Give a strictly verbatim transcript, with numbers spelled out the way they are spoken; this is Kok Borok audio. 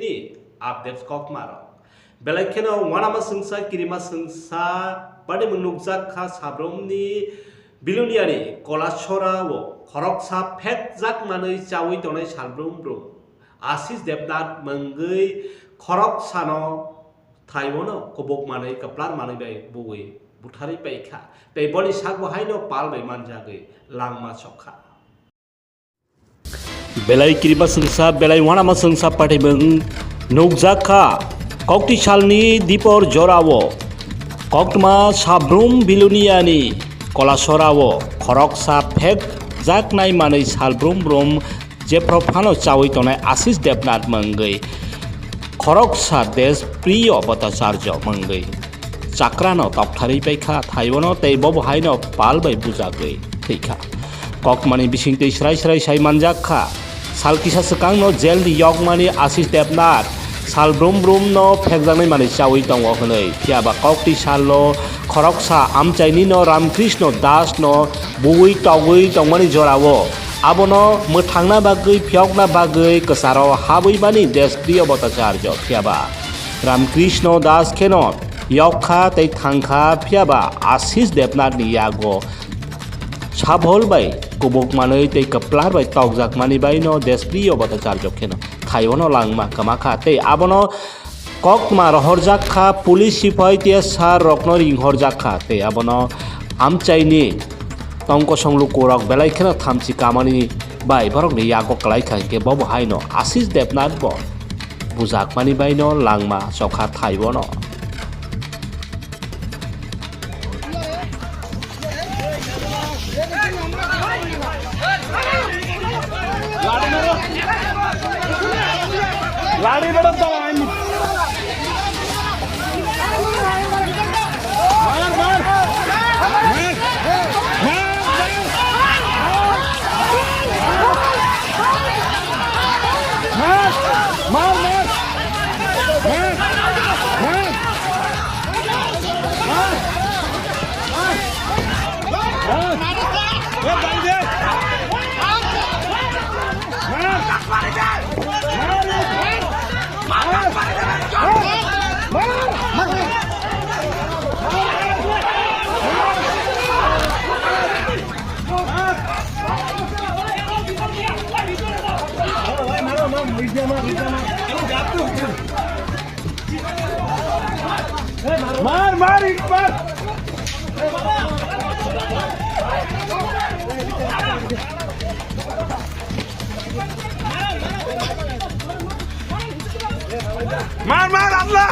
Ni updates kokmarok. Belai kheno wanama sengsa, kirima sengsa, bade mung nukjak kha Sabrumni Biluniani Kolasora-o khoroksa phekjak manwi chawi tongnai salbrum brum. Ashish Debnath mungwi khoroksano thaibono kubuk manwi, kwplar manwi bai bui butharwi paikha. Tei boni sakbo haino pal bai manjagwi langma sokha. Belai kirima sengsa, belai wanama sengsa patimung nukjak kha. Kokti salni dipor jorao koktma Sabrum Biluniani Kolasora-o khoroksa phekjaknai manwi salbrum brum jephru phano chawi tongnai Ashish Debnath mungwi khoroksa Desh Priyo Bhattacharya mungwi chakrano toktharwi paikha thaibono tei bobo haino pal bai bujagwi thwikha. Kokmani bisingtwi srai srai sai manjak kha. Sal kisa swkangno jailni yokmani Ashish Debnath salbrum brumno phekjaknai manwi chawi tongo hwnwi. Phiyaba kokti sallo khoroksa amchainino Ramkrishno Dasno buwi togwi tongmani jorao abono mwthangna bagwi, phiyokna bagwi kwcharo habwimani Desh Priyo Bhattacharya. Phiyaba Ramkrishno Das kheno yokkha tei thangkha, phiyaba Ashish Debnathni yago sabhol bai kubuk manwi tei kwplar bai tokjakmani baino Desh Priyo Bhattacharya kheno thaibono langma kwmakha tei abono koktma rohorjak kha, police sipai T S R rokno ringhorjak kha tei abono amchaini tongkosong lukurok belai kheno thamchi kamani bai borokni yago kwlai kha, hinkhe bobo haino Ashish Debnath bo bujakmani baino langma chokha thaibono. मार, मार, एक बार। मार, मार, अल्लाह।